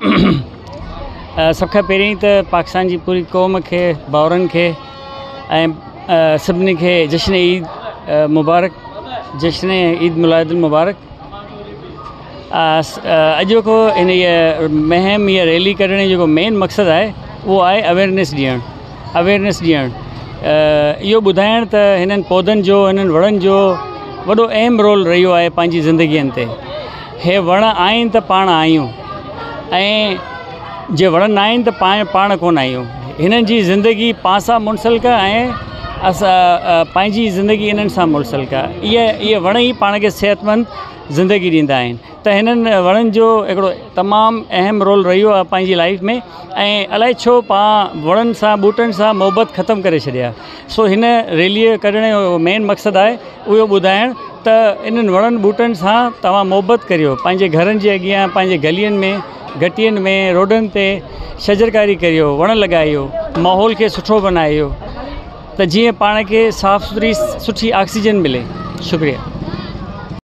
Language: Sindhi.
سڀ کان پهرين ته پاڪستان جي پوري قوم کي ڀائرن کي ۽ سڀني کي جشن عيد مبارڪ جشن عيد ميلاد المبارڪ اڄوڪو ان مهم يا ريلي ڪڍڻ جو جيڪو مين مقصد آهي اهو آهي اويئرنيس ڏيڻ اويئرنيس ڏيڻ اهو ٻڌائڻ ته هنن پوڌن جو هنن وڻن جو وڏو اهم رول رهيو آهي پنهنجي زندگين تي هي وڻ آهن ته پاڻ آهيون ۽ جي وڻ نه آهن ته پاڻ پاڻ ڪونه آهيون هنن جي زندگي پاڻ سان منسلڪ آهي ۽ اسان پنهنجي زندگي انهن سان منسلڪ آهي اهي اهي وڻ ئي پاڻ کي صحتمند زندگي ڏيندا آهن ته هنن وڻن جو هڪڙو تمام اهم رول رهيو آهي پنهنجي لائيف ۾ ۽ الائي ڇو پاڻ وڻن سان ٻوٽن سان محبت ختم ڪري ڇڏي آهي سو هن ريليءَ ڪڍڻ جو مين مقصد آهي اهو ٻڌائڻ ته انهن وڻن ٻوٽن سان توهان محبت ڪريو پنهنجي گهرن جي اڳيان پنهنجي گلين ۾ گهٽين ۾ روڊن تي شجرڪاري ڪريو وڻ لڳايو ماحول کي سٺو بنايو ته جيئن پاڻ کي صاف سٿري سٺي آڪسيجن ملي شڪريه.